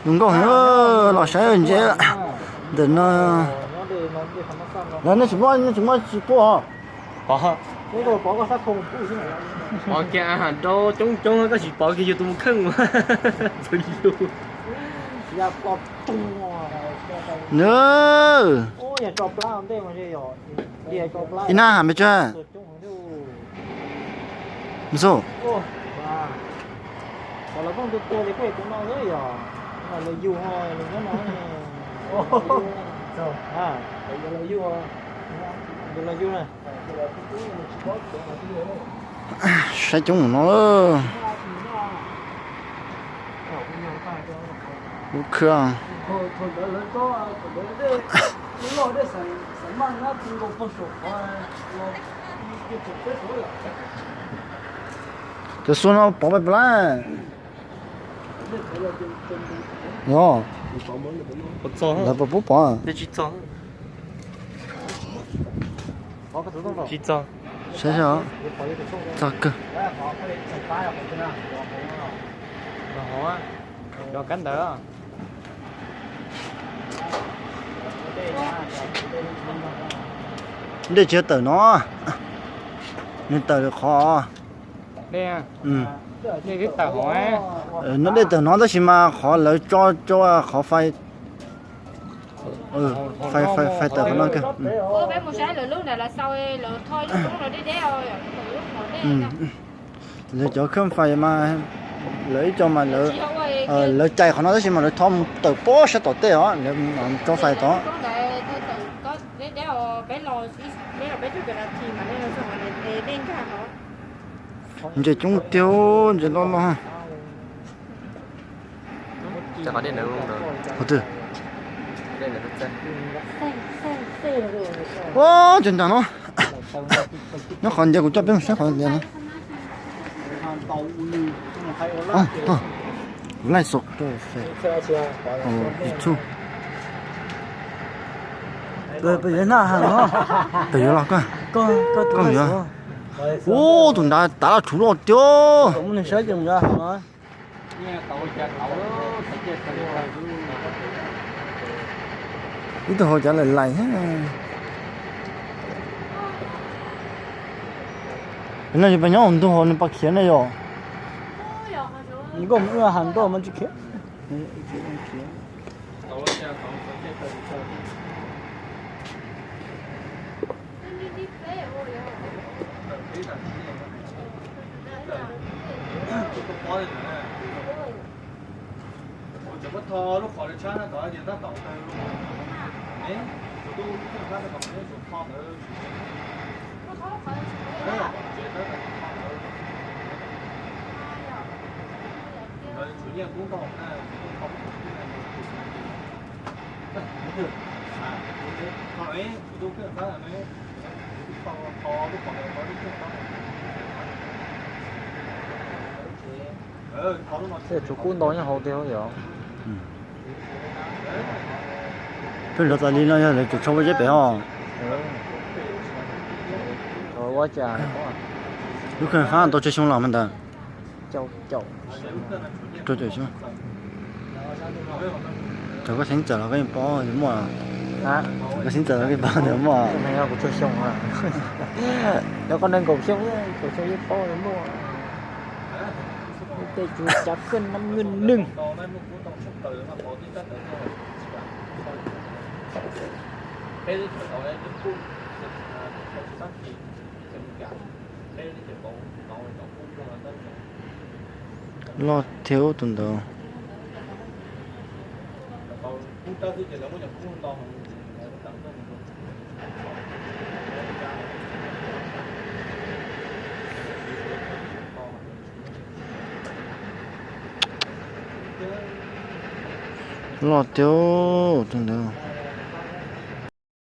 Zoo nkauj heev, los saib ntses ntawm no. Lawv nej tsis muaj, nej tsis muaj tsis quaj os. Pov kiag a has rau coob coob koj tsis pov kiag yus tus mus kheej. Nws ib nab has me tsawg. Mus xu. Saib coob no. Lub khw. Cov xua no pov pais plas. Yog, lawv puas pub pov? Tsis txog. Saib saib, txog kawg. Dej tsis tawm no, nws tawm qhov. No dej tawm no tab sis mas qhov lawv tso, tso qhov fais, fais, fais tawm qhov no kawg. Peb mus saib lawv lub ntawd lawv xaus lawv tho ib lub roob los deb deb os, lub qhov dej. Lawv cov khab fais mas lawv ib co mas lawv, lawv cais qhov no tab sis mas lawv tho mus tawm pob sab tom tej os, lawv tso fais tod. Ntses coob tiag, ntses loj loj. Qhov twg? Ua, cov nram no. Nyob qhov ntiav kuv coj peb mus saib qhov ntiav no. Kuv laij xo YouTube. Peb yuav naj has no. Peb yuav los koj. Koj yuav. Ua, tus nrad tav laj rhuv loj tiag. Ib tug hauv cav lais lais. No yog pas nyob ntug hauv nws pas khiav ne yom. Nkauj mus ua has ntuj mas tsis khiav. Tej tsuv kub ntau nyob hauv tiag yom. Pheej nrov tas li no yog lawv tseem tsho ua zeb pem os. Lub kheej fab tau tsawg xyoo los mas ntawd? Rau caum xyoo. Thaum koj xeeb txawm los koj yeej paub muaj. Koj xeeb txawm los koj yeej paub ntawd muaj. Kuv tsawg xyoo, yog koj nees nkaum xyoo, kaum xyoo yeej paub muaj. Tej tsuv cav koj nam ngwj neeg. Loj thiab tus ntawd. Loj thiab tus ntawd.